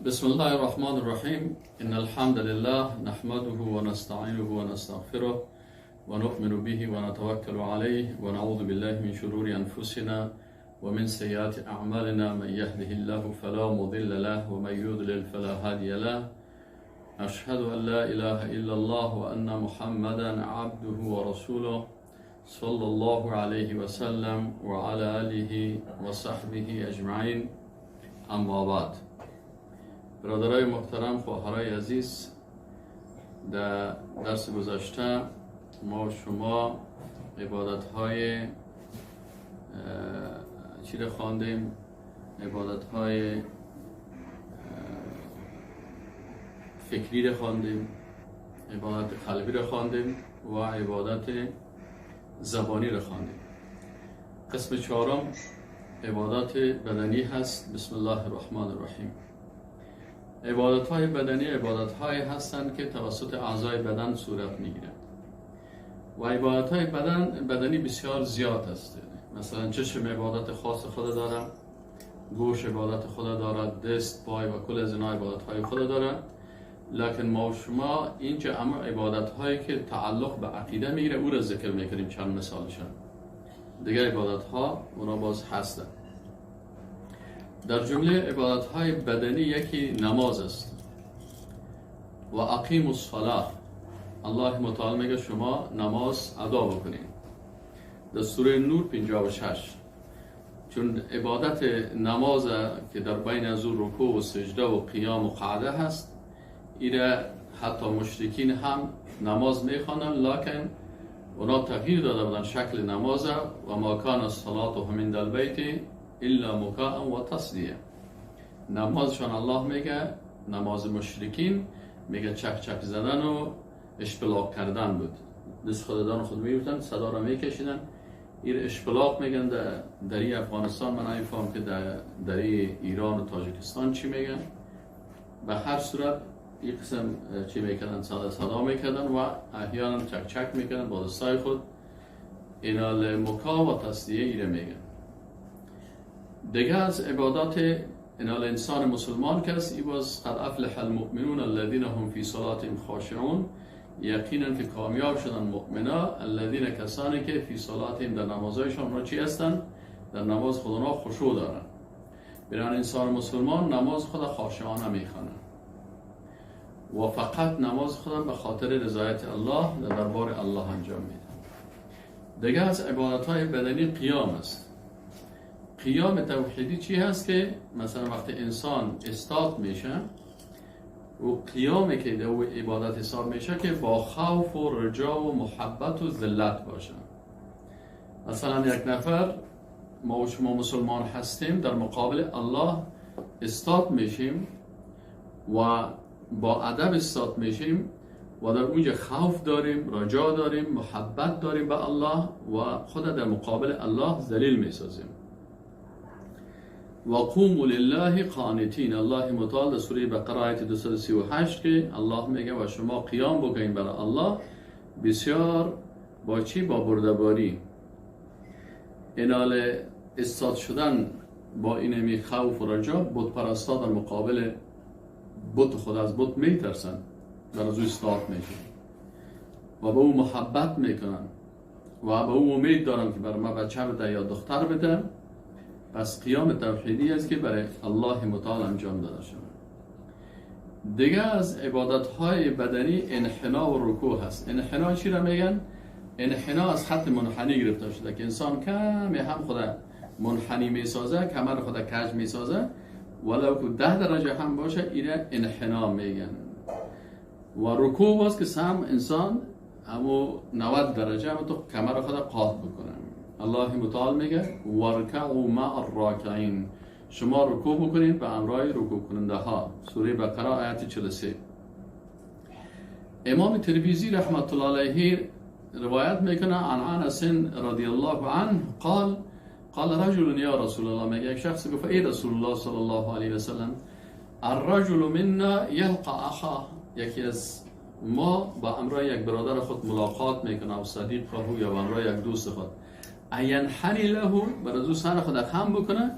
بسم الله الرحمن الرحیم. ان الحمد لله نحمده ونستعینه ونستغفره ونؤمن به ونتوکل علیه ونعوذ بالله من شرور انفسنا ومن سیئات اعمالنا. من یهده الله فلا مضل له ومن یضلل فلا هادی له. اشهد ان لا اله الا الله وان محمدا عبده ورسوله صلى الله عليه وسلم وعلى آله وصحبه اجمعین. اما بعد، برادرای محترم، خواهرای عزیز، در درس گذشته ما شما عبادت های چی را خواندیم؟ عبادت های فکری را خواندیم، عبادت قلبی را خواندیم و عبادت زبانی را خواندیم. قسم چهارم عبادات بدنی هست. بسم الله الرحمن الرحیم. عبادت های بدنی عبادت های هستند که توسط اعضای بدن صورت میگیرند و عبادت های بدنی بسیار زیاد است. مثلا چشم عبادت خاص خود داره، گوش عبادت خود داره، دست، پای و کل از اینا عبادت های خود داره. لکن ما و شما اینجا اما عبادت هایی که تعلق به عقیده میگیره او را ذکر میکنیم، چند مثالشان. دیگر عبادت ها اونا باز هستن. در جمله عبادت های بدنی یکی نماز است. و اقیم الصلاه، الله متعال میگه شما نماز ادا بکنید. در سوره نور 56. چون عبادت نماز که در بین از او رکوع و سجده و قیام و قعده هست، ایره حتی مشرکین هم نماز میخوانن، لکن اونا تغییر داده بودن شکل نماز. و ما کان صلاتهم عند البیت الا مکاء و تصدیه. نمازشان الله میگه نماز مشرکین میگه چک چک زدن و اشپلاق کردن بود. دست خوددان خود میگفتن، صدا را میکشیدن. این اشپلاق میگن در دری افغانستان. من نمیفهم که در دری ایران و تاجیکستان چی میگن. به هر صورت این قسم چی میکردن، صدا میکردن و احیانا چک چک میکردن با دستای خود. اینال مکا و تصدیه ایره میگن. دیگه از عبادات اینال انسان مسلمان کس ای باز قد افلح المؤمنون الذين هم فی صلاتهم خاشعون. یقینا که کامیاب شدن مؤمنا، الذین کسانی که فی صلاتهم در نمازهایشان را چی هستن؟ در نماز خود اونا خشوع دارن. بنابراین انسان مسلمان نماز خود خاشعانه میخوانه و فقط نماز خودم به خاطر رضایت الله در دربار الله انجام میده. دیگه از عبادت‌های بدنی قیام است. قیام توحیدی چی هست؟ که مثلا وقتی انسان استاد میشه و قیامی که در او عبادت حساب میشه که با خوف و رجا و محبت و ذلت باشه. مثلا یک نفر، ما و شما مسلمان هستیم، در مقابل الله استاد میشیم و با ادب استاد میشیم و در اونجا خوف داریم، رجا داریم، محبت داریم به الله و خود در مقابل الله ذلیل میسازیم. و قوموا لله قانتین. الله متعال در سوره بقره آیت 238 که الله میگه و شما قیام بکنین برای الله بسیار با چی؟ با بردباری. اینال استاد شدن با اینمی خوف و رجا، بت پرستا در مقابل بت خود از بت میترسن، در از او استاد میشن و به او محبت میکنن و به او امید دارن که برای ما بچه بده یا دختر بده. پس قیام توحیدی است که برای الله متعال انجام داده شود. دیگه از عبادت های بدنی انحنا و رکوع هست. انحنا چی را میگن؟ انحنا از خط منحنی گرفته شده که انسان کمی هم خود منحنی میسازه، کمر خود کج میسازه، ولو که 10 درجه هم باشه اینه انحنا میگن. و رکوع باز که سم انسان همو 90 درجه هم تو کمر خود قاط بکنه. الله متعال میگه وارکعوا مع الراکعین، شما رکوع بکنید به همراه رکوع کننده ها. سوره بقره آیت 43. امام ترمذی رحمت الله علیه روایت میکنه عن انس رضی الله عنه قال قال رجل یا رسول الله، میگه یک شخص گفت ای رسول الله صلی الله علیه و سلم، الرجل منا یلقى اخاه، یکی از ما با همراه یک برادر خود ملاقات میکنه و صدیق یا با همراه یک دوست خود، اینحنی له، بر از او سر خود خم بکنه؟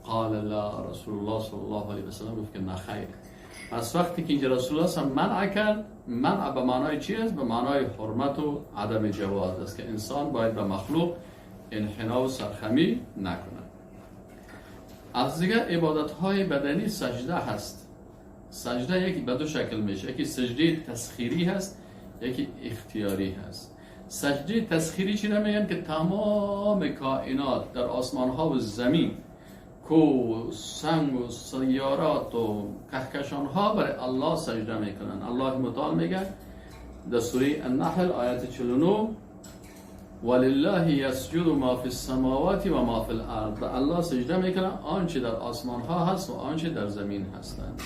قال لا، رسول الله صلی الله علیه و سلم گفت که نه خیر. پس وقتی که اینجا رسول الله صلی منع کرد، منع به معنای چی است؟ به معنای حرمت و عدم جواز است که انسان باید به مخلوق انحنا و سرخمی نکنه. از دیگه عبادت های بدنی سجده هست. سجده یکی به دو شکل میشه، یکی سجده تسخیری هست، یکی اختیاری هست. سجده تسخیری چی را میگن؟ که تمام کائنات در آسمان ها و زمین، کوه، سنگ و سیارات و کهکشان ها برای الله سجده میکنن. الله متعال میگه در سوره النحل آیت 49 ولله یسجد ما فی السماوات و ما فی الارض. به الله سجده میکنن آنچه در آسمان ها هست و آنچه در زمین هستند.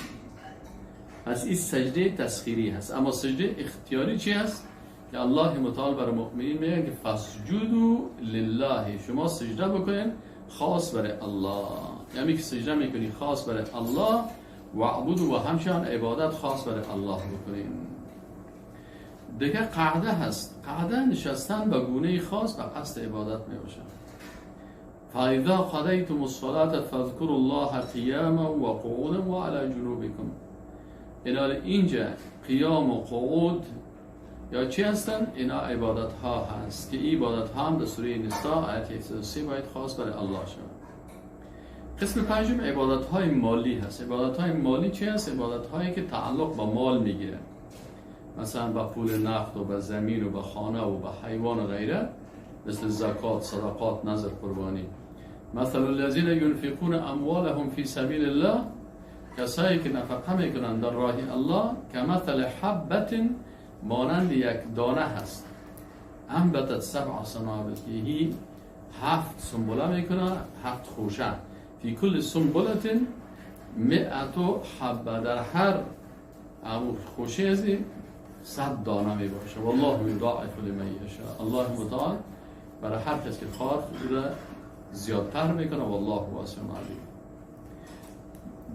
پس این سجده تسخیری هست. اما سجده اختیاری چی هست؟ که الله متعال برای مؤمنین میگه که فاسجدوا لله، شما سجده بکنین خاص برای الله. یعنی که سجده میکنی خاص برای الله و عبود و همچنان عبادت خاص برای الله بکنین. دیگه قعده هست. قعده نشستن به گونه خاص به قصد عبادت میباشه. فاذا قضیتم الصلاة فاذکروا الله قیاما و قعودا و علی جنوبکم. اینا اینجا قیام و قعود یا چی هستن؟ اینا عبادت ها هست که این عبادت ها هم در سوره نساء آیت 103 باید خاص برای الله شود. قسم پنجم عبادت های مالی هست. عبادت های مالی چی هست؟ عبادت هایی که تعلق با مال میگیره، مثلا با پول نقد و با زمین و با خانه و با حیوان و غیره، مثل زکات، صدقات، نذر، قربانی. مثل الذین ينفقون اموالهم فی سبیل الله، کسایی که نفقه میکنن در راه الله، کمثل حبة، مانند یک دانه هست، انبتت سبع سنابل، که 7 سنبله میکنه، 7 خوشه، فی کل سنبله 100 حبه، در هر خوشه از 100 دانه می باشه. والله یضاعف لمن یشاء. الله متعال برای هر کس که خواد او را زیادتر میکنه. والله واسع علیم.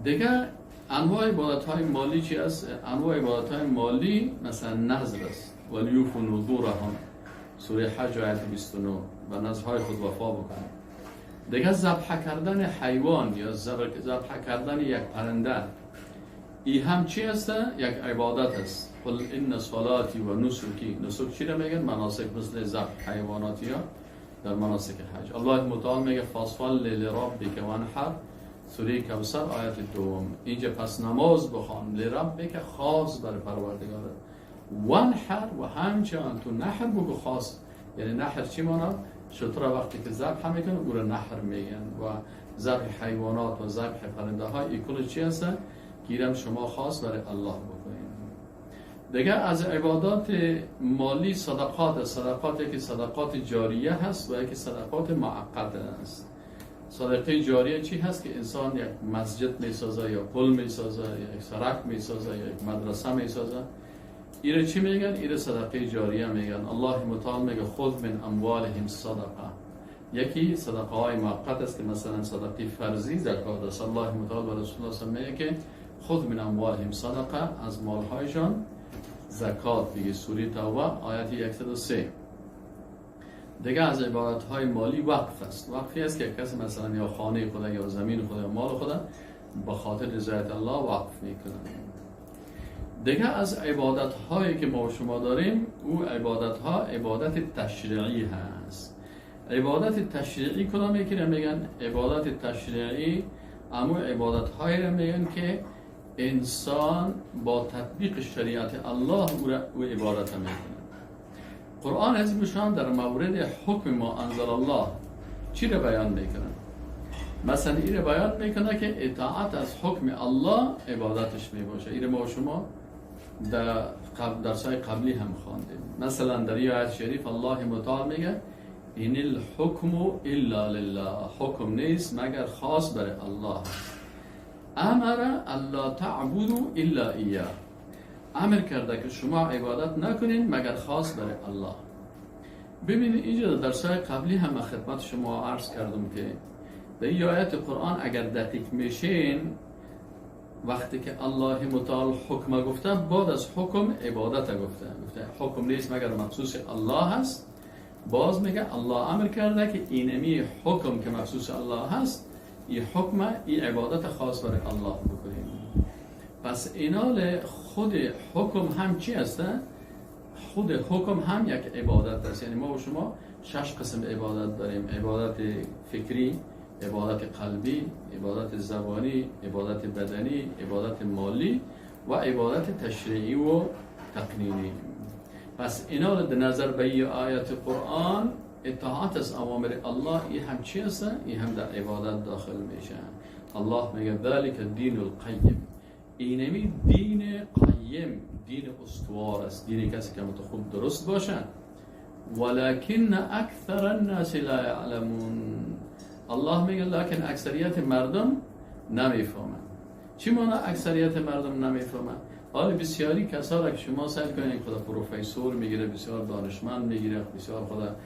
دیگه انواع عبادت های مالی چی است؟ انواع عبادت های مالی مثلا نذر است. ولیوفوا نذورهم، سوره حج آیت 29، و نذرهای خود وفا بکنه. دیگه ذبح کردن حیوان یا ذبح کردن یک پرنده، ای هم چی است؟ یک عبادت است. قل ان صلاتی و نسکی. نسک چی را میگن؟ مناسک، مثل ذبح حیواناتی ها در مناسک حج. الله متعال میگه فصل لربک وانحر، سوره کوثر آیت 2. اینجا پس نماز بخوان لربک، خاص برای پروردگار، وانحر و همچنان تو نحر بگو خاص. یعنی نحر چی مانا؟ شتر وقتی که ذبح میکنه او را نحر میگن. و ذبح حیوانات و ذبح پرنده ها ای کل چی هست؟ گیرم شما خاص برای الله بکنید. دیگه از عبادات مالی صدقات. صدقات یکی صدقات جاریه هست و یکی صدقات معقد است. صدقه جاریه چی هست؟ که انسان یک مسجد میسازه یا پل میسازه یا یک سرک میسازه یا یک مدرسه میسازه. ایره چی میگن؟ ایره صدقه جاریه میگن. الله متعال میگه خذ من اموالهم صدقه. یکی صدقه های موقت است که مثلا صدقه فرضی زکات است. الله متعال و رسول الله صلی الله علیه و میگه که خذ من اموالهم صدقه، از مالهایشان زکات بگیر. سوره توبه آیت 103. دیگه از عبادت های مالی وقف است. وقفی است که کسی مثلا یا خانه خود یا زمین خود یا مال خود به خاطر رضایت الله وقف میکنه. دیگه از عبادت هایی که ما شما داریم، او عبادت ها عبادت تشریعی هست. عبادت تشریعی کدام یکی رو میگن؟ عبادت تشریعی امو عبادت هایی رو میگن که انسان با تطبیق شریعت الله او عبادت میکنه. قرآن عظیم شان در مورد حکم ما انزل الله چی رو بیان میکنه؟ مثلا این رو بیان میکنه که اطاعت از حکم الله عبادتش میباشه. این ما شما در درسای قبلی هم خواندیم. مثلا در آیت شریف الله متعال میگه این الحکم الا لله، حکم نیست مگر خاص برای الله. امر الا تعبدوا الا ایاه، امر کرده که شما عبادت نکنین مگر خاص برای الله. ببینید اینجا در درسای قبلی هم خدمت شما عرض کردم که در این آیت قرآن اگر دقیق میشین، وقتی که الله متعال حکم گفته، بعد از حکم عبادت گفته، گفته حکم نیست مگر مخصوص الله هست. باز میگه الله امر کرده که اینمی حکم که مخصوص الله هست، این حکم، این عبادت خاص برای الله بکنیم. پس اینال خود حکم هم چی هست؟ خود حکم هم یک عبادت است. یعنی ما و شما 6 قسم عبادت داریم: عبادت فکری، عبادت قلبی، عبادت زبانی، عبادت بدنی، عبادت مالی و عبادت تشریعی و تقنینی. پس اینا در نظر به این آیت قرآن اطاعت از اوامر الله این هم چی هست؟ این هم در عبادت داخل میشه. الله میگه ذلک الدین القیم، اینمی دین قیم، دین استوار است، دین کسی که خوب درست باشه. ولکن اکثر الناس لا یعلمون. الله میگه لکن اکثریت مردم نمیفهمند. چی معنی اکثریت مردم نمیفهمند؟ حالا بسیاری کسا را که شما سعی کنید، خدا پروفسور میگیره، بسیار دانشمند میگیره، بسیار خدا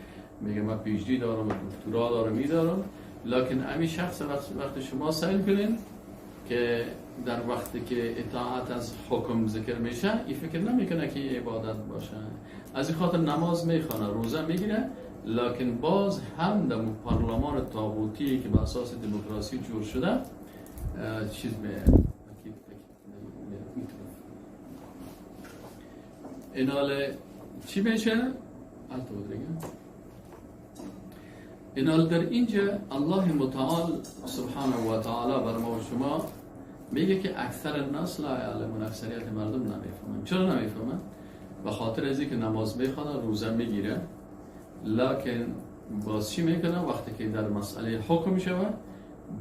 میگه من PhD دارم و دکترا دارم میدارم، لکن امی شخص وقتی شما سعی کنید که در وقتی که اطاعت از حکم ذکر میشه، این فکر نمیکنه که این عبادت باشه. از این خاطر نماز میخوانه، روزه میگیره، لکن باز هم در پارلمان طاغوتی که به اساس دموکراسی جور شده چیز می اینال چی میشه؟ اینال در اینجا الله متعال سبحانه و تعالی بر ما و شما میگه که اکثر الناس لا یعلمون، اکثریت مردم نمیفهمن. چرا نمیفهمن؟ به خاطر از اینکه نماز میخوانه، روزه میگیره، لکن باز چی میکنه؟ وقتی که در مسئله حکم شوه،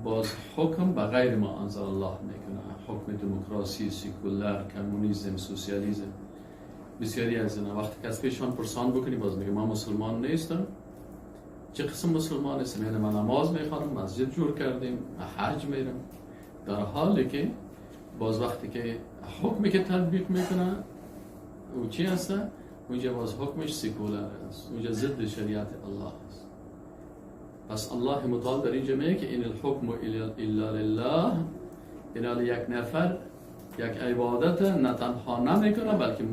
باز حکم به غیر ما انزل الله میکنه. حکم دموکراسی، سیکولر، کمونیسم، سوسیالیسم، بسیاری از اینا وقتی که از پیشان پرسان بکنی باز میگه من مسلمان نیستم. چه قسم مسلمان هستم؟ یعنی من نماز میخوانم، مسجد جور کردیم، حج میرم، در حالی که باز وقتی که حکمی که تطبیق میکنه او چی هست؟ اونجا باز حکمش سیکولر است، اونجا ضد شریعت الله است. پس الله متعال در اینجا میگه که این الحکم الا لله، این یک نفر یک عبادت نه تنها نمیکنه بلکه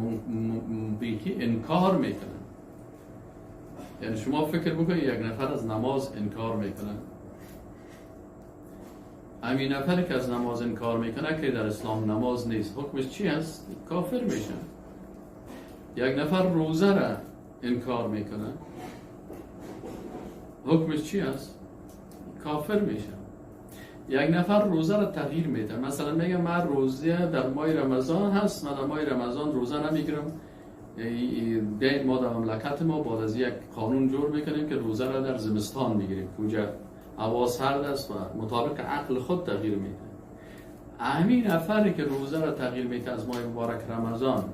بیکی انکار میکنه. یعنی شما فکر بکنید یک نفر از نماز انکار میکنه، همین نفری که از نماز انکار میکنه که در اسلام نماز نیست، حکمش چی هست؟ کافر میشه. یک نفر روزه را انکار میکنه، حکمش چی هست؟ کافر میشه. یک نفر روزه را تغییر میده، مثلا میگه من روزه در ماه رمضان هست، من در ماه رمضان روزه نمیگیرم، بیاین ما در مملکت ما بعد از یک قانون جور میکنیم که روزه را در زمستان میگیریم که اونجا هوا سرد است و مطابق عقل خود تغییر میده. همین نفری که روزه را تغییر میده از ماه مبارک رمضان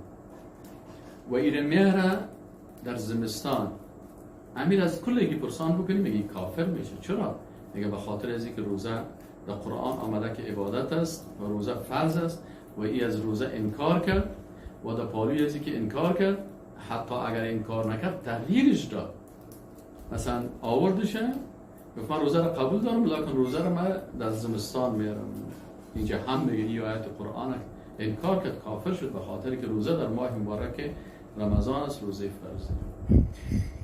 و ایره میاره در زمستان، امیر از کلگی پرسان بکنیم میگه کافر میشه. چرا؟ میگه به خاطر از اینکه روزه در قرآن آمده که عبادت است و روزه فرض است و ای از روزه انکار کرد و در پالوی از اینکه انکار کرد، حتی اگر انکار نکرد تغییرش داد. مثلا آوردشه گفت من روزه را قبول دارم لکن روزه را من در زمستان میارم. اینجا هم میگه این آیت قرآن انکار کرد، کافر شد به خاطر که روزه در ماه مبارک رمضان است، روزه فرض.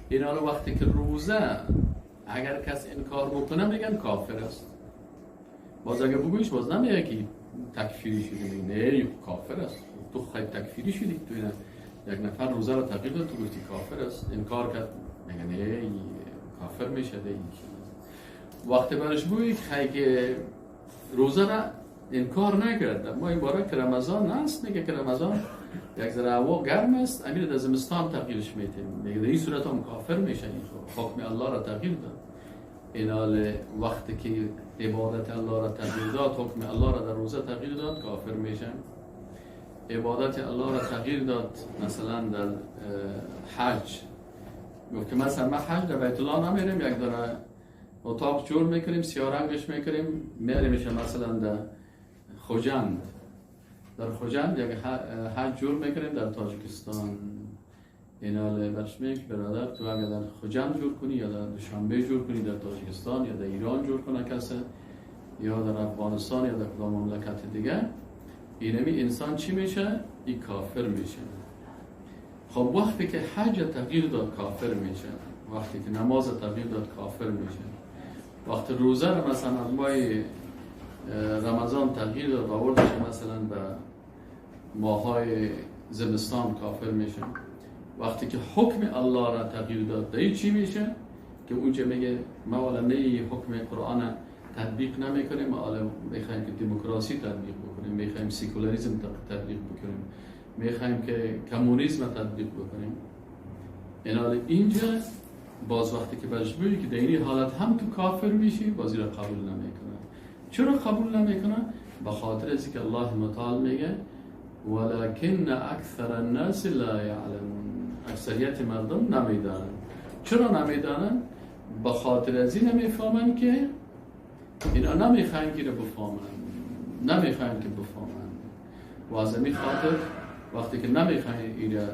این حالا وقتی که روزه اگر کس انکار بکنه میگن کافر است. باز اگر بگویش باز نمیگه که تکفیری شدی، میگه نه کافر است، تو خیلی تکفیری شدی، تو اینا یک نفر روزه را تغییر داد تو گفتی کافر است، انکار کرد میگه نه کافر میشه. وقتی برش بگویی که روزه را انکار نکرد در ماه مبارک رمضان است، میگه که رمضان یک ذره هوا گرم است، امیر در زمستان تغییرش میده، میگه در این صورت هم کافر میشه، این حکم الله را تغییر داد. این حال وقتی که عبادت الله را تغییر داد، حکم الله را در روزه تغییر داد، کافر میشه. عبادت الله را تغییر داد مثلا در حج، گفت که مثلا من حج در بیت الله نمیرم، یک داره اتاق جور میکنیم، سیاه رنگش میکنیم، میریمش مثلا در خوجند، در خوجند یک حج جور میکنیم در تاجیکستان. اینا برش میگه برادر تو اگر در خوجند جور کنی یا در دوشنبه جور کنی، در تاجیکستان یا در ایران جور کنه کسی، یا در افغانستان یا در کدام مملکت دیگه، اینمی انسان چی میشه؟ این کافر میشه. خب وقتی که حج تغییر داد کافر میشه، وقتی که نماز تغییر داد کافر میشه، وقتی روزه را مثلا ماه رمضان تغییر داد آوردش مثلا به ماهای زمستان کافر میشه. وقتی که حکم الله را تغییر داد در چی میشه؟ که اونجا میگه ما والا نه حکم قرآن تطبیق نمیکنیم، ما حالا میخوایم که دموکراسی تطبیق بکنیم، میخوایم سکولاریسم تطبیق بکنیم، میخوایم که کمونیسم تطبیق بکنیم. این اینجا باز وقتی که مجبوری که در این حالت هم تو کافر میشی، بازی را قبول نمیکنه. چرا قبول نمیکنه؟ به خاطر از که الله متعال میگه ولکن اکثر الناس لا یعلمون، اکثریت مردم نمیدانند. چرا نمیدانند؟ به خاطر از این نمیفهمند که اینا نمیخواین که بفهمند، نمیخواین که بفهمند. و از این خاطر وقتی که نمیخواین اینا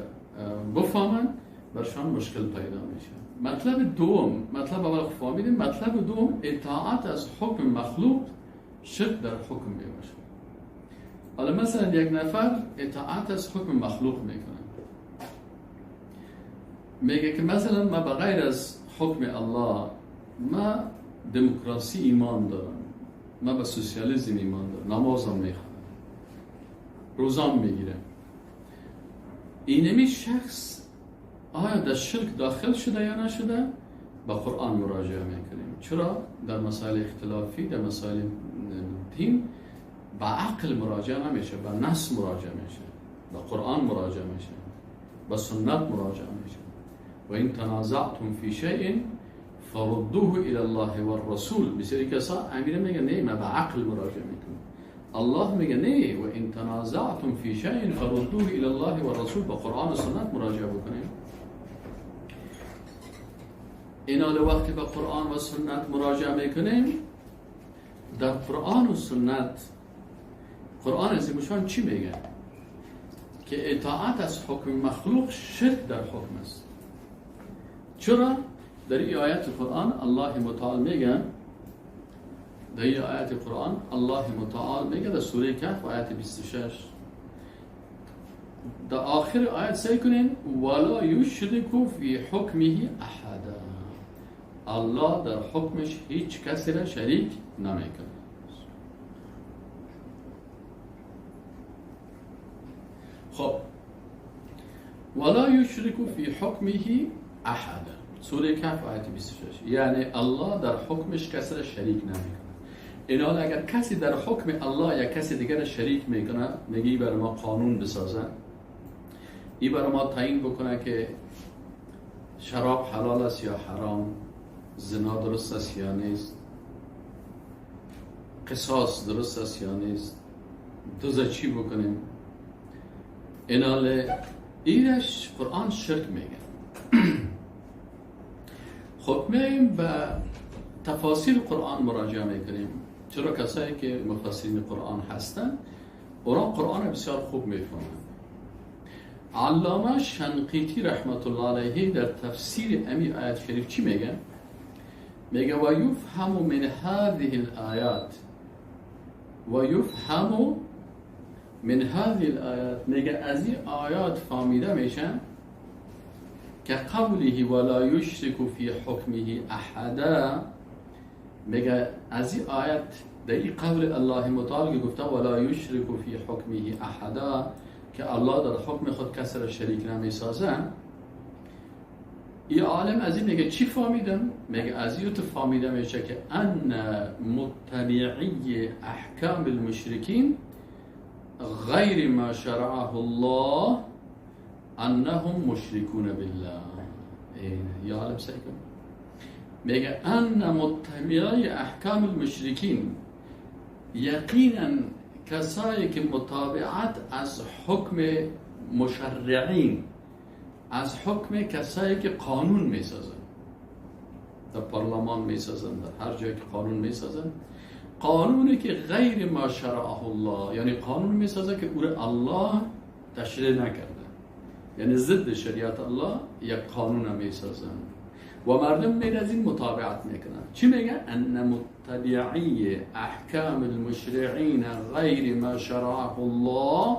بفهمند برشان مشکل پیدا میشه. مطلب دوم، مطلب اول فهمیدیم. مطلب دوم، اطاعت از حکم مخلوق شرک در حکم میباشه. حالا مثلا یک نفر اطاعت از حکم مخلوق میکنه، میگه که مثلا ما بغیر از حکم الله ما دموکراسی ایمان دارم، ما به سوسیالیسم ایمان دارم، نمازم میخوانم، روزام میگیرم. اینمی شخص آیا در شرک داخل شده یا نشده؟ با قرآن مراجعه میکنیم. چرا؟ در مسائل اختلافی، در مسائل دین با عقل مراجعه نمیشه، با نص مراجعه میشه، با قرآن مراجعه میشه، با سنت مراجعه میشه. و این تنازعتم فی شیء فردوه الى الله والرسول. بسیاری کسا امیر میگه نه، ما با عقل مراجعه میکنیم. الله میگه نه، و این تنازعتم فی شیء فردوه الى الله والرسول، با قرآن و سنت مراجعه بکنیم. اینا وقتی با قرآن و سنت مراجعه میکنیم، در قرآن و سنت قرآن از این چی میگه؟ که اطاعت از حکم مخلوق شرک در حکم است. چرا؟ در این آیت قرآن الله متعال میگه، در این آیت قرآن الله متعال میگه در سوره کهف آیت 26، در آخر آیت سعی کنین ولا یشرک فی حکمه احدا، الله در حکمش هیچ کسی را شریک نمیکنه. خب ولا یشرک فی حکمه احدا، سوره کهف آیت 26، یعنی الله در حکمش کسی را شریک نمیکنه. این حال اگر کسی در حکم الله یا کسی دیگر را شریک میکنه، میگه ای برای ما قانون بسازه، ای برای ما تعیین بکنه که شراب حلال است یا حرام، زنا درست است یا نیست، قصاص درست است یا نیست، دوزه چی بکنیم. این حال ایرش قرآن شرک میگه. خب میایم به تفاسیر قرآن مراجعه میکنیم. چرا کسایی که مفسرین قرآن هستن اونا قرآن بسیار خوب میفهمن. علامه شنقیطی رحمت الله علیه در تفسیر امی آیت شریف چی میگه؟ میگه و یفهم من هذه الآیات، و یفهم من هذه الآیات، میگه از این آیات فهمیده میشه که قوله ولا یشرک فی حکمه احدا، میگه از این آیت در این قول الله متعال که گفته ولا یشرک فی حکمه احدا، که الله در حکم خود کسی را شریک نمیسازه، این عالم از این میگه چی فهمیدم؟ میگه از این تو فهمیده میشه که ان متبعی احکام المشرکین غیر ما شرعه الله انهم مشرکون بالله. یا عالم سعی کن، میگه ان متبعی احکام المشرکین، یقینا کسایی که متابعت از حکم مشرعین، از حکم کسایی که قانون میسازن، در پارلمان میسازن، در هر جایی که قانون میسازن، قانونی که غیر ما شرعه الله، یعنی قانون میسازه که او را الله تشریع نکرده، یعنی ضد شریعت الله یک قانون میسازن و مردم میره از این متابعت میکنن. چی میگه؟ ان متبعی احکام المشرعین غیر ما شرعه الله،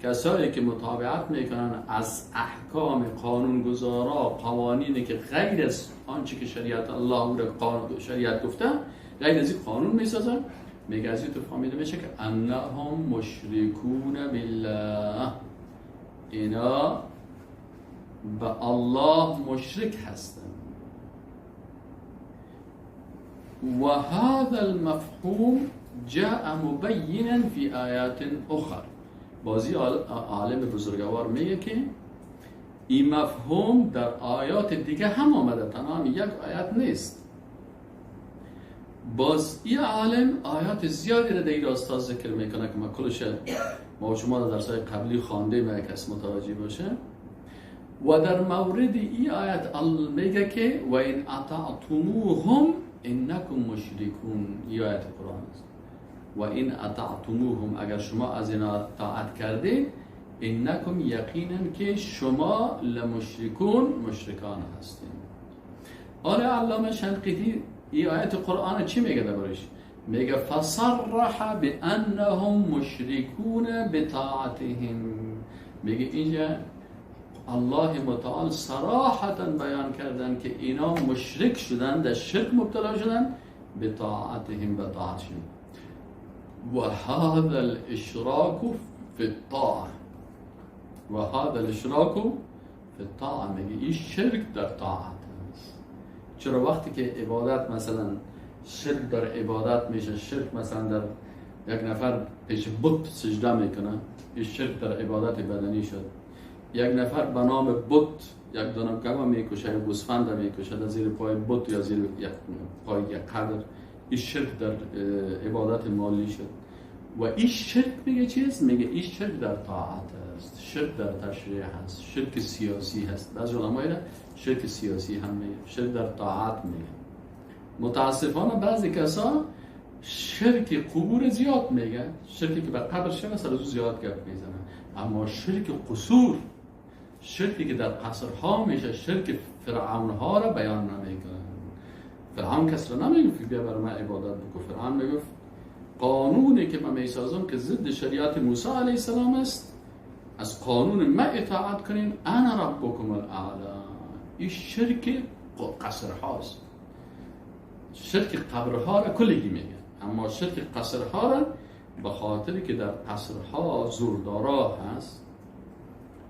کسایی که متابعت میکنن از احکام قانونگذارا، قوانینی که غیر از آنچه که شریعت الله او را قانون شریعت گفته، غیر از این قانون میسازن، میگه از این تو فهمیده میشه که انهم مشرکون بالله، اینا به الله مشرک هستند. و هذا المفهوم جاء مبینا فی آیات اخرى. بازی عالم بزرگوار میگه که این مفهوم در آیات دیگه هم آمده، تنها یک آیت نیست. باز این عالم آیات زیادی را در این راستا ذکر میکنه که ما کلش ما شما در درس‌های قبلی خواندیم، اگه کس متوجه باشه. و در مورد این آیت میگه که و این اطعتموهم انکم مشرکون، این آیت قرآن است. و این اطعتموهم، اگر شما از اینا طاعت کردید، انکم یقینا که شما لمشرکون، مشرکان هستید. آره علامه شنقیطی این آیت قرآن چی میگه دربارش؟ میگه فصرح بانهم مشرکون بطاعتهم. میگه اینجا الله متعال صراحتا بیان کردن که اینا مشرک شدن، در شرک مبتلا شدن، بطاعتهم، بطاعتشون. و هذا الاشراک فی الطاعه، و هذا الاشراک فی الطاعه، میگه این شرک در طاعت است. چرا وقتی که عبادت مثلا شرک در عبادت میشه، شرک مثلا در یک نفر پیش بت سجده میکنه، این شرک در عبادت بدنی شد. یک نفر به نام بت یک دانه گاو میکشه، یک گوسفند میکشه در زیر پای بت یا زیر یک پای یک قدر، این شرک در عبادت مالی شد. و این شرک میگه چیست؟ میگه این شرک در طاعت است، شرک در تشریع هست، شرک سیاسی هست. بعضی علمای را شرک سیاسی هم میگه، شرک در طاعت میگه. متاسفانه بعضی کسا شرک قبور زیاد میگن، شرکی که به قبر شده سر از زیاد گپ میزنن، اما شرک قصور، شرکی که در قصرها میشه، شرک فرعون ها را بیان نمیکنن. فرعون کس را نمیگفت که بیا برای من عبادت بکن، فرعون میگفت قانونی که من میسازم که ضد شریعت موسی علیه السلام است، از قانون من اطاعت کنین، انا ربکم الاعلی. این شرک قصر هاست. شرک قبرها را کلگی میگن، اما شرک قصرها را به خاطر که در قصرها زوردارا هست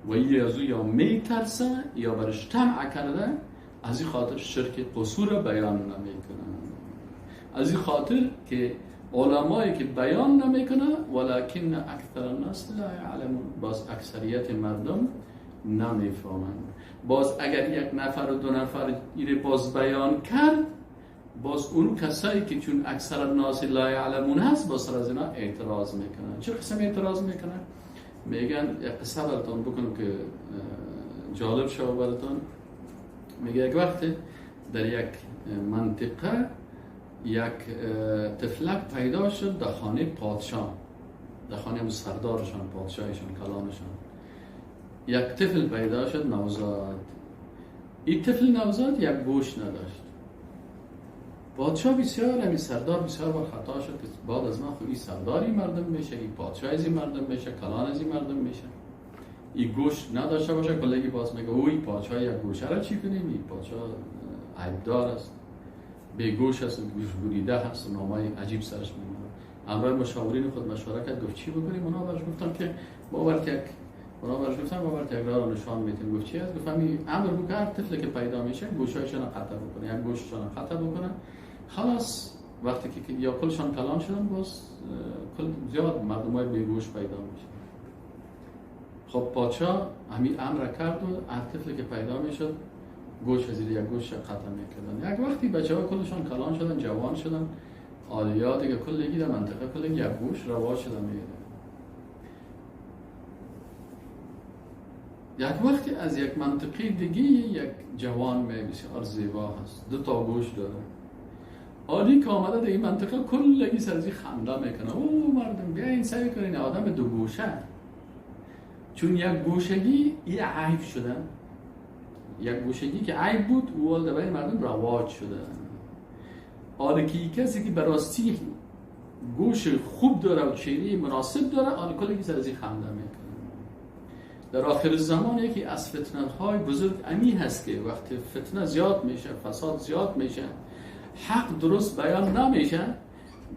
و یه از او یا میترسه یا برش طمع کرده، از این خاطر شرک قصور را بیان نمیکنن. از این خاطر که علمایی که بیان نمیکنه، ولکن اکثر الناس لا یعلمون، باز اکثریت مردم نمیفهمند. باز اگر یک نفر و دو نفر ایره باز بیان کرد، باز اون کسایی که چون اکثر الناس لا یعلمون هست، باز سر از اینا اعتراض میکنن. چه قسم اعتراض میکنن؟ میگن یک قصه براتون بکنم که جالب شد براتون. میگه یک وقت در یک منطقه یک طفلک پیدا شد در خانه پادشاه، در خانه سردارشان، پادشاهشان، کلانشان. یک طفل پیدا شد نوزاد. این طفل نوزاد یک گوش نداشت. پادشاه بسیار، همین سردار بسیار بار خطا شد که بعد از من خب این سرداری مردم میشه، این پادشاه از این مردم میشه، کلان از این مردم میشه، این گوش نداشته باشه کلگی باز میگه اوی پادشاه یک گوشه را چی کنیم، این پادشاه عیبدار است، بی گوش است، گوش بریده هست، نامای عجیب سرش میمونه. همراه مشاورین خود مشوره کرد، گفت چی بکنیم؟ اونا برش گفتن که باورت یک، اونا برش گفتن باورت یک راه نشان میتیم. گفت چی است؟ گفت همین امر بکن هر طفلی که پیدا میشه گوشایشون قطع بکنه، یک گوششون قطع بکنه. خلاص وقتی که یا کلشان کلان شدن، باز کل زیاد مردمای بیگوش پیدا میشه. خب پادشاه همین امر کرد و هر طفلی که پیدا میشد گوش از یک گوش قطع میکردن. یک وقتی بچه ها کلشان کلان شدن، جوان شدن، عالیا دیگه کلگی در منطقه کلگی یک گوش روا شدن. میگه یک وقتی از یک منطقه دیگه یک جوان می بسیار زیبا هست، دو تا گوش داره. عالی که آمده در این منطقه کلگی سر از خنده میکنه. او مردم بیاین سعی کنین آدم دو گوشه، چون یک گوشگی یه عیب شده، یک گوشگی که عیب بود او در بین مردم رواج شده. حالا که کسی که براستی گوش خوب داره و چهره مناسب داره، حالا کلگی سر از خنده میکنه. در آخر زمان یکی از فتنه های بزرگ امی هست که وقتی فتنه زیاد میشه، فساد زیاد میشه، حق درست بیان نمیشه،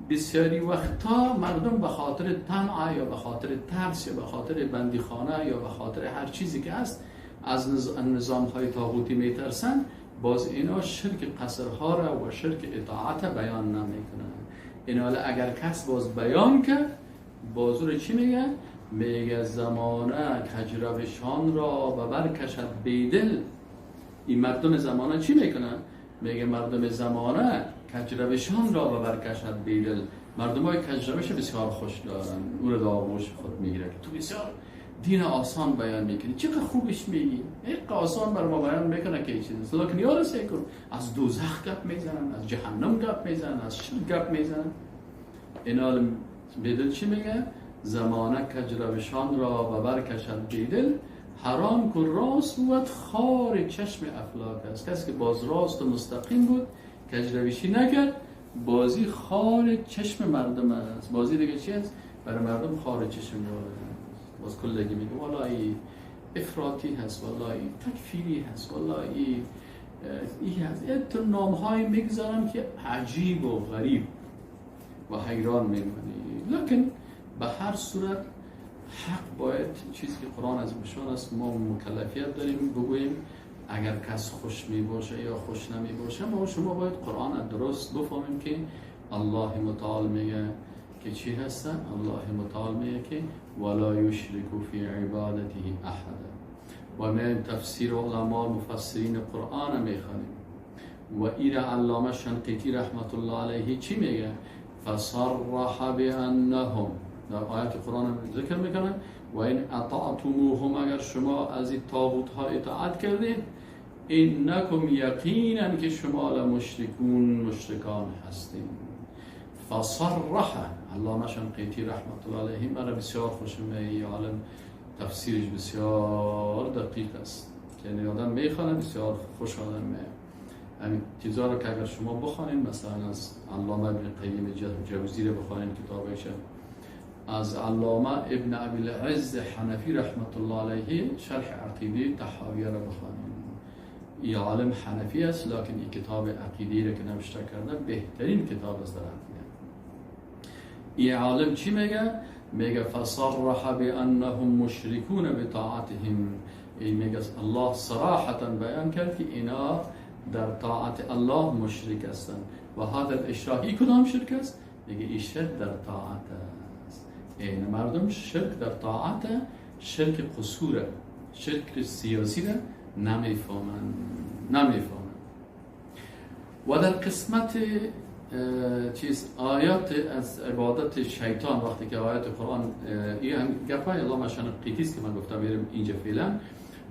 بسیاری وقتا مردم به خاطر طمع یا به خاطر ترس یا به خاطر بندیخانه یا به خاطر هر چیزی که هست از نظام های طاغوتی میترسن، باز اینا شرک قصرها را و شرک اطاعت بیان نمیکنن. اینا اگر کس باز بیان کرد، باز رو چی میگه؟ میگه زمانه کجروشان را و برکشد بیدل. این مردم زمانه چی میکنن؟ میگه مردم زمانه کجروشان را و برکشد بیدل. مردم های کجروش بسیار خوش دارن، او رو در آغوش خود میگیره که تو بسیار دین آسان بیان میکنی، چقدر خوبش میگی، اینقدر آسان بر ما بیان میکنه که چیز نیست. لکن یارو سعی کن از دوزخ گپ میزنن، از جهنم گپ میزنن، از شرک گپ میزنن. اینا بیدل چی میگه؟ زمانه کجروشان را و برکشد بیدل، حرام که راست بود خار چشم افلاک است. کسی که باز راست و مستقیم بود، کجروشی نکرد، بازی خار چشم مردم است. بازی دیگه چی است؟ برای مردم خار چشم داره. باز کلگی میگه والله افراطی هست، والله تکفیری هست، والله ای هست. یه تو نام‌های میگذارم که عجیب و غریب و حیران میمونی. لکن به هر صورت حق باید چیزی که قرآن از بشان است، ما مکلفیت داریم بگوییم. اگر کس خوش می باشه یا خوش نمی باشه، ما شما باید قرآن درست بفهمیم که الله متعال میگه که چی هستن؟ الله متعال میگه که ولا یشرک فی عبادته احدا. و من تفسیر علما مفسرین قرآن میخوانیم و ایر علامه شنقیطی رحمت الله علیه چی میگه؟ فصرح بانهم، در آیت قرآن ذکر میکنن و این اطعتموهم، اگر شما از این طاغوت ها اطاعت کردید، انکم یقینا که شما لمشرکون، مشرکان هستین. فصرح علامه شنقیطی رحمت الله علیه برای بسیار خوشم میاد، عالم تفسیرش بسیار دقیق است که یعنی آدم میخوانه بسیار خوش آدم میاد. همین چیزا رو که اگر شما بخوانین، مثلا از علامه ابن قیم جوزی رو بخوانین کتابش، از علامه ابن ابی العز حنفی رحمت الله علیه شرح عقیده طحاویه رو بخوانین. این عالم حنفی است، لکن این کتاب عقیده رو که نوشته کرده بهترین کتاب است در عقیده. این عالم چی میگه؟ میگه فصرح بانهم مشرکون بطاعتهم. این میگه الله صراحتا بیان کرد که اینا در طاعت الله مشرک هستند. و هذا الاشراک، این کدام شرک است؟ میگه این شرک در طاعت است. این مردم شرک در طاعت، شرک قصوره، شرک سیاسی را نمیفهمند. و در قسمت چیز آیات از عبادت شیطان، وقتی که آیات قرآن این هم گپای علامه شنقیطی است که من گفتم میرم اینجا فعلا،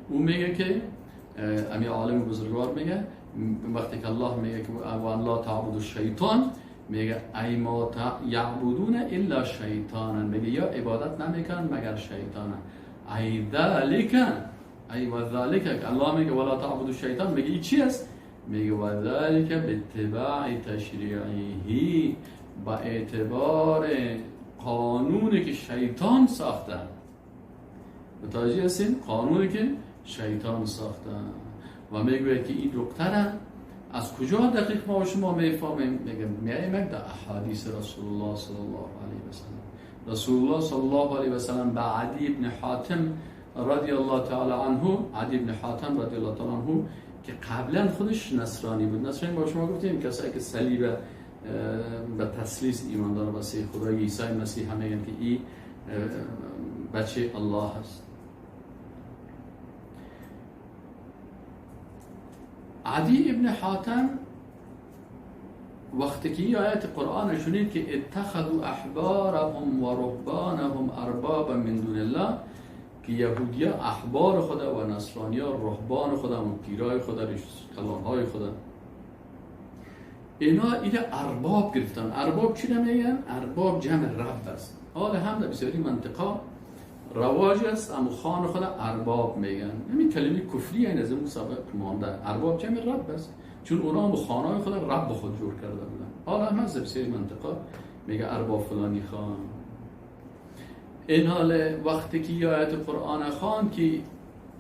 او میگه که امی عالم بزرگوار میگه وقتی که الله میگه که و ان لا تعبدوا الشیطان، میگه ای ما یعبدون الا شیطانا، میگه یا عبادت نمیکنن مگر شیطانا. ای ذالک، ای و ذالک، الله میگه ولا تعبدوا الشیطان، میگه این چی است؟ میگه و ذالک به اتباع تشریعه، با اعتبار قانونی که شیطان ساخته. متوجه هستین؟ قانونی که شیطان ساخته. و میگه که این دکتره از کجا دقیق ما و شما میفهمیم؟ میگه میایم در احادیث رسول الله صلی الله علیه و سلم. رسول الله صلی الله علیه و سلم به عدی ابن حاتم رضی الله تعالی عنه، عدی ابن حاتم رضی الله تعالی عنه که قبلا خودش نصرانی بود. نصرانی با شما گفتیم کسایی که صلیب به تثلیث ایمان داره، واسه خدای عیسی مسیح هم میگن که این بچه الله هست. عدی ابن حاتم وقتی که این آیت قرآن شنید که اتخذوا احبارهم و رهبانهم اربابا من دون الله، که یهودیا احبار خدا و نصرانیا رهبان خدا و پیرای خدا، کلانهای خدا، اینا اینا ارباب گرفتن. ارباب چی نمیگن؟ ارباب جمع رب است. حال هم در بسیاری منطقه رواج است، اما خان خدا ارباب میگن. همین کلمه کفری این از اون سبب مانده. ارباب جمع رب است، چون اونا هم خانهای خدا رب خود جور کرده بودن. حالا هم از بسیاری منطقه میگه ارباب فلانی خان. این حال وقتی که آیت قرآن خان که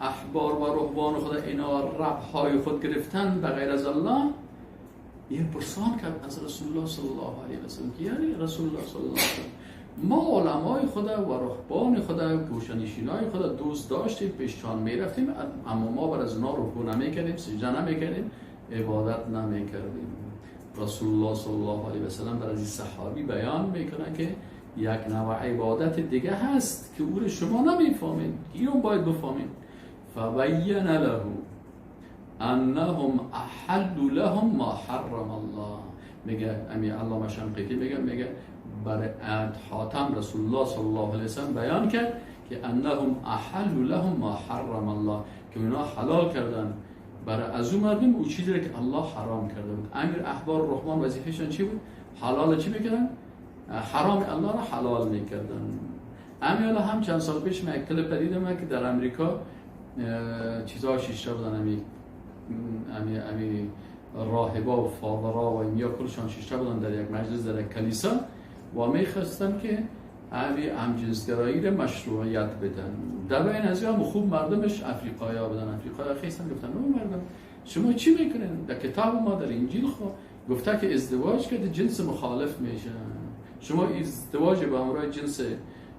احبار و رهبان خدا اینا رب های خود گرفتن به غیر از الله، یه پرسان کرد از رسول الله صلی الله علیه و سلم که یعنی رسول الله صلی الله علیه و سلم، ما علمای خدا و رهبان خدا و گوشه‌نشینای خدا دوست داشتیم، پیششان میرفتیم، اما ما بر از اونا رکوع نمیکردیم، سجده نمیکردیم، عبادت نمیکردیم. رسول الله صلی الله علیه و سلم بر از این صحابی بیان میکنه که یک نوع عبادت دیگه هست که او رو شما نمیفهمید، اینو باید بفهمید. فبین له انهم احلوا لهم ما حرم الله. میگه امی علامه شنقیطی میگه برای حاتم رسول الله صلی الله علیه و سلم بیان کرد که انهم احلوا لهم ما حرم الله، که اونا حلال کردن برای از اون مردم او چیزی که الله حرام کرده بود. امیر احبار الرحمن وظیفه‌شان چی بود؟ حلال چی میکردن؟ حرام الله را حلال میکردن. امیال هم چند سال پیش من یک کلیپ دیدم که در امریکا چیزها شیشته بودن، امی راهبا و فادرا و اینیا کلشان شیشته بودن در یک مجلس در یک کلیسا و میخواستن که امی همجنسگرایی را مشروعیت بدن. در بین از هم خوب مردمش افریقایا بودن، افریقایا خیستن گفتن او مردم شما چی میکنین؟ در کتاب ما در انجیل خو گفته که ازدواج که جنس مخالف میشه، شما ازدواج به همراه جنس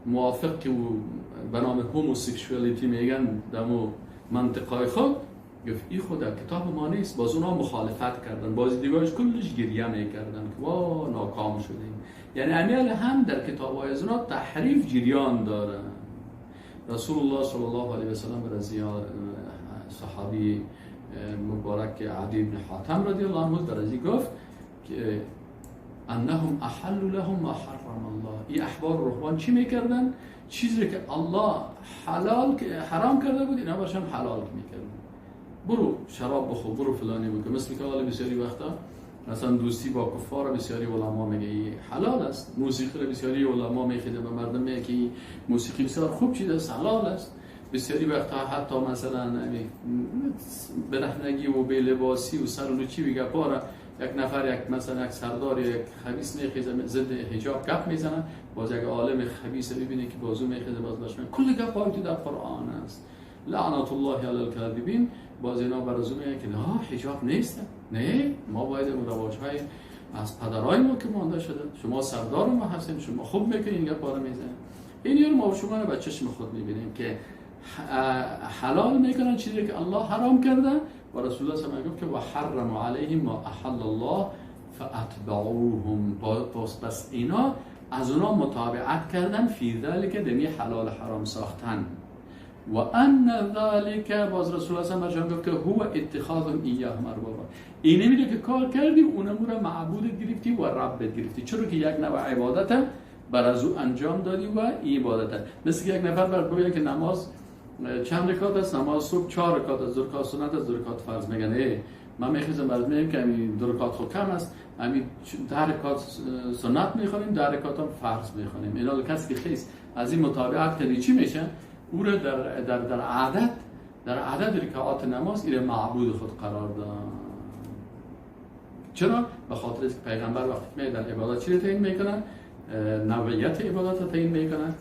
موافق که او به نام homosexuality میگن دمو منطقای خود، گفت این خود در کتاب ما نیست. باز اونا مخالفت کردن، باز دیگهش کلش گریه میکردن که وا ناکام شدیم. یعنی امیال هم در کتاب های از اونا تحریف جریان دارن. رسول الله صلی الله علیه و سلم رضی صحابی مبارک عدی بن حاتم رضی الله عنه در ازی گفت که انهم احلوا لهم ما حرم الله. این احبار رهبان چی میکردن؟ چیزی که الله حلال حرام کرده بود اینا برشان حلال میکردن. برو شراب بخور، برو فلانی بکن. مثل که حالا بسیاری وقتا مثلا دوستی با کفار بسیاری علما میگه حلال است، موسیقی رو بسیاری علما میخیده به مردم میگه که موسیقی بسیار خوب چیز است، حلال است. بسیاری وقتا حتی مثلا برهنگی و بی لباسی و سر و لوچی بگه پاره یک نفر یک مثلا یک سردار یک خبیث میخیزه ضد حجاب گپ میزنه، باز یک عالم خبیث میبینه که بازو میخیزه باز باش میگه کل گپ های تو در قرآن است، لعنت الله علی الکاذبین. باز اینا برازو میگه که نه حجاب نیست، نه ما باید اون رواج های از پدرای ما که مانده شده، شما سردار ما هستین، شما خوب میکنین این گپ ها میزنه. این ما شما رو به چشم خود میبینیم که حلال میکنن چیزی که الله حرام کرده و رسول الله صلی الله علیه و گفت که و حرم علیهم ما احل الله فاتبعوهم. پس اینا از اونا متابعت کردن فی ذلک، دمی حلال حرام ساختن. و ان ذلک، باز رسول الله صلی الله علیه و گفت که هو اتخاذ ایاهم اربابا. این نمیده که کار کردی اونم را معبود گرفتی و رب گرفتی، چرا که یک نوع عبادت بر از او انجام دادی و عبادت. مثل که یک نفر بر بگه که نماز چند رکعت است، نماز صبح 4 رکعت است، 2 رکعت سنت است، 2 رکعت فرض. میگن ای من میخوام برات میگم که همین 2 رکعت خود کم است، همین 10 رکعت سنت میخوانیم، 10 رکعت هم فرض میخوانیم. اینا کسی که خیس از این متابعت کردی چی میشه؟ او را در در در عدد در عدد رکعات نماز ایره معبود خود قرار داد. چرا؟ به خاطر اینکه پیغمبر وقتی که در عبادت چی تعیین میکنه؟ نوعیت عبادت تعیین میکنه،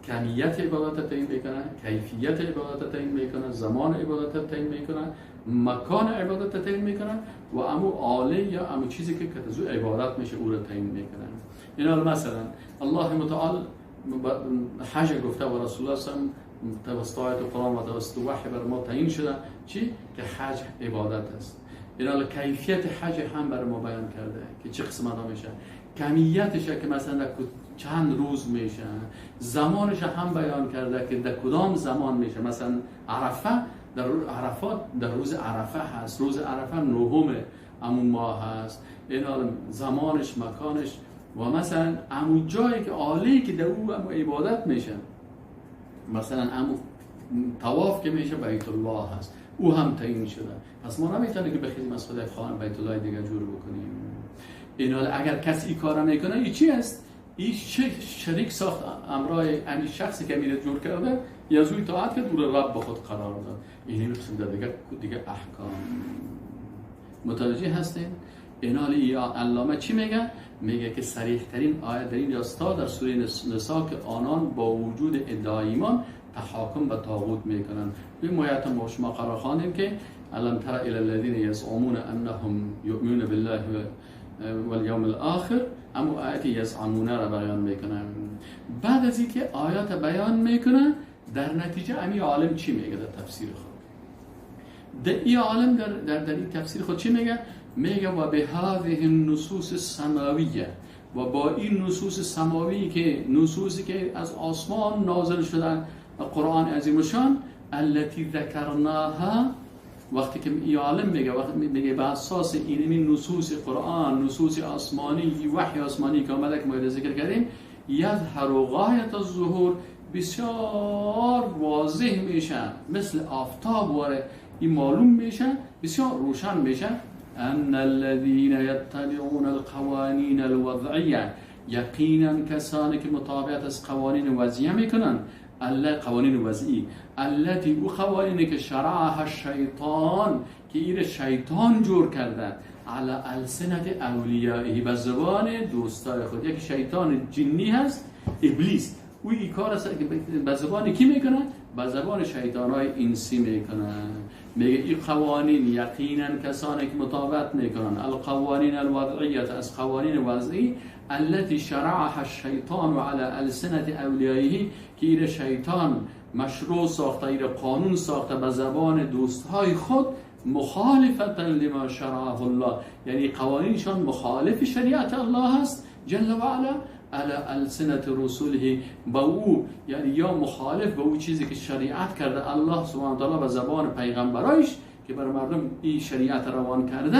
کمیت عبادت تعیین میکنه، کیفیت عبادت تعیین میکنه، زمان عبادت تعیین میکنه، مکان عبادت تعیین میکنه و امو آله یا امو چیزی که از او عبادت میشه او را تعیین میکنه. اینا مثلا الله متعال حج گفته و رسول الله صلی الله علیه و توسط آیت قرآن و توسط وحی بر ما تعیین شده چی؟ که حج عبادت است. اینا کیفیت حج هم بر ما بیان کرده که چه قسم ادا میشه، کمیتش که مثلا چند روز میشه، زمانش هم بیان کرده که در کدام زمان میشه. مثلا عرفه در عرفات در روز عرفه هست، روز عرفه نهم امون ماه هست. اینا زمانش، مکانش و مثلا امون جایی که آله که در او امو عبادت میشه، مثلا امو طواف که میشه بیت الله هست، او هم تعیین شده. پس ما نمیتونیم که بخیزیم از خود خانه بیت الله دیگه جور بکنیم. اینا اگر کسی این کارا میکنه این چی است؟ این شریک ساخت امرای امی شخصی که میره جور کرده یا از او اطاعت کرد، او را رب به خود قرار داد. اینی میرسیم در دیگه احکام. متوجه هستین؟ اینا علامه چی میگه؟ میگه که صریح ترین آیه در این راستا در سوره نساء که آنان با وجود ادعای ایمان تحاکم به طاغوت میکنن. این آیات ما شما قرار خواندیم که الم تر الی الذین یزعمون انهم یؤمنون بالله والیوم الاخر، اما آیات یزعمون را بیان میکنن. بعد از اینکه آیات بیان میکنه در نتیجه امی عالم چی میگه در تفسیر خود؟ در این عالم در این تفسیر خود چی میگه؟ میگه و به هذه النصوص السماویه، و با این نصوص سماوی که نصوصی که از آسمان نازل شدن و قرآن عظیم الشان التي ذکرناها، وقتی که این عالم میگه، وقتی میگه به اساس این نصوص قرآن، نصوص آسمانی، وحی آسمانی که آمده که ما ذکر کردیم، یظهر غایت الظهور، بسیار واضح میشه، مثل آفتاب واره این معلوم میشه، بسیار روشن میشه. ان الذين يتبعون القوانين الوضعیه، یقینا کسانی که متابعت از قوانین وضعیه میکنن، الله قوانین وضعی التي او قوانینی که شرعها الشیطان، که این شیطان جور کرده، علی السنت اولیائه، به زبان دوستای خود. یک شیطان جنی هست، ابلیس، او این کار است که به زبان کی میکنه؟ به زبان شیطانای انسی میکنه. میگه این قوانین یقینا کسانی که مطابقت میکنن القوانین الوضعیه، از قوانین وضعی التي شرعها الشیطان على السنت اولیائه، که این شیطان مشروع ساخته، این قانون ساخته به زبان دوستهای خود، مخالفتا لما شرعه الله، یعنی قوانینشان مخالف شریعت الله است جل و علا، علی السنت رسوله، با او، یعنی یا مخالف با او چیزی که شریعت کرده الله سبحانه و تعالی به زبان پیغمبرایش که بر مردم این شریعت روان کرده،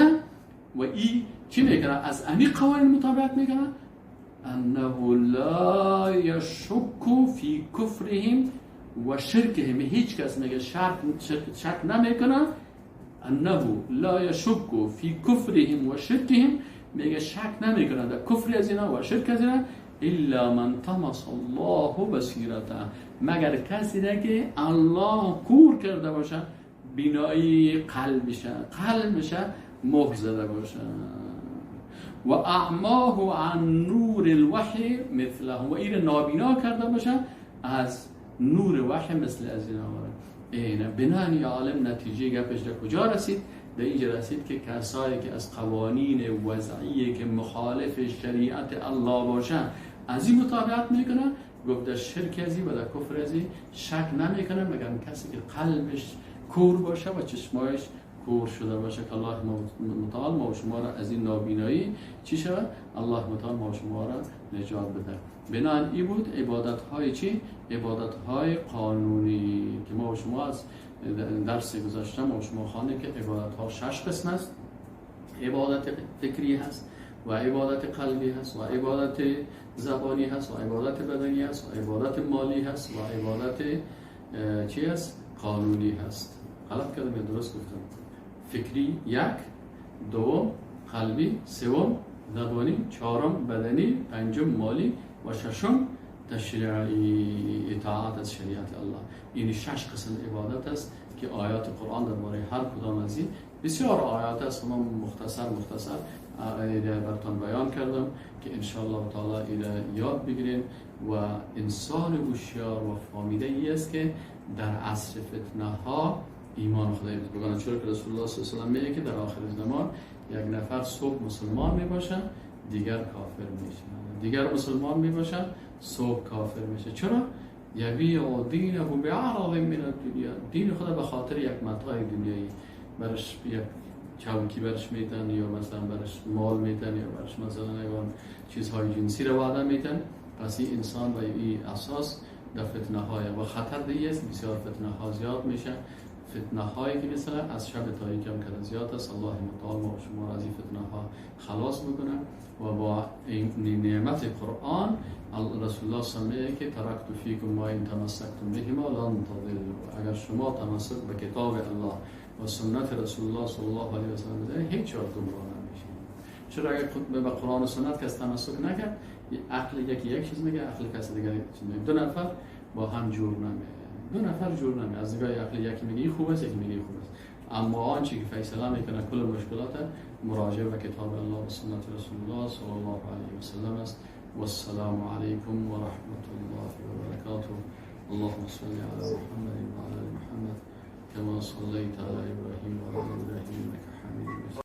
و این چی میکنه؟ از امی قوانین مطابقت میکنه. انه لا یشک فی کفرهم و شرکهم، هیچ کس میگه شک نمیکنه. انه لا یشک فی کفرهم و شرکهم، میگه شک نمیکنه در کفر از اینا و شرک از اینا، الا من طمس الله بصیرته، مگر کسی نه که الله کور کرده باشه بینایی قلبشه، قلبشه مهر زده باشه. و اعماه عن نور الوحی مثله، و این نابینا کرده باشه از نور وحی مثل از اینا. اینه بنان عالم نتیجه گپش در کجا رسید؟ در اینجا رسید که کسایی که از قوانین وضعیه که مخالف شریعت الله باشه از این مطابقت میکنه، گفت در شرک ازی و در کفر ازی شک نمیکنه، مگر کسی که قلبش کور باشه و چشمایش کور شده باشه. که الله متعال ما و شما را از این نابینایی چی شود؟ الله متعال ما و شما را نجات بده. بنابراین این بود عبادت های چی؟ عبادت های قانونی که ما و شما از درس گذشته ما و شما خواندیم که عبادت ها 6 قسم است. عبادت فکری هست و عبادت قلبی هست و عبادت زبانی هست و عبادت بدنی هست و عبادت مالی هست و عبادت چی هست؟ قانونی هست. غلط کردم یا درست گفتم؟ فکری 1، 2 قلبی، 3 زبانی، 4 بدنی، 5 مالی و 6 تشریعی، اطاعت از شریعت الله. این 6 قسم عبادت است که آیات قرآن درباره هر کدام از این بسیار آیات است. من مختصر براتون بیان کردم که انشاءالله تعالی ایره یاد بگیریم. و انسان هوشیار و فهمیده ای است که در عصر فتنه ها ایمان خدا حفظ بکنه. چرا که رسول الله صلی الله علیه و سلم میگه که در آخر زمان یک نفر صبح مسلمان میباشه، دیگر کافر میشه، دیگر مسلمان میباشه، صبح کافر میشه. چرا؟ یبیع دینه بعرض من الدنیا، دین خدا به خاطر یک متاع دنیایی برش یک چوکی برش میتن، یا مثلا برش مال میتن، یا برش مثلا چیزهای جنسی رو وعده میتن. پس این انسان و این اساس در فتنه های و خطر دیگه است، بسیار فتنه ها زیاد میشه. فتنه هایی که مثلا از شب تاریک هم که زیاد است. الله متعال ما شما را از این فتنه ها خلاص بکنه و با این نعمت قرآن رسول الله صلی الله علیه و که ترکت فیکم ما ان تمسکتم بهما لن تضلوا، اگر شما تمسک به کتاب الله و سنت رسول الله صلی الله علیه و سلم بزنید هیچ وقت گمراه نمیشید. چرا اگر به قرآن و سنت کس تمسک نکرد، عقل یکی یک چیز میگه، عقل کس دیگه یک چیز میگه، دو نفر با هم جور نمیه، دو نفر جور نمیه. از نگاه عقل یکی میگه این خوب است، یکی میگه این خوب است، اما آنچه که فیصله میکنه کل مشکلات مراجعه به کتاب الله و سنت رسول الله صلی الله علیه و سلم است. والسلام علیکم و رحمت الله و برکاته. اللهم صل على محمد وعلى آل محمد كما صليت على إبراهيم وعلى آل إبراهيم إنك حميد مجيد.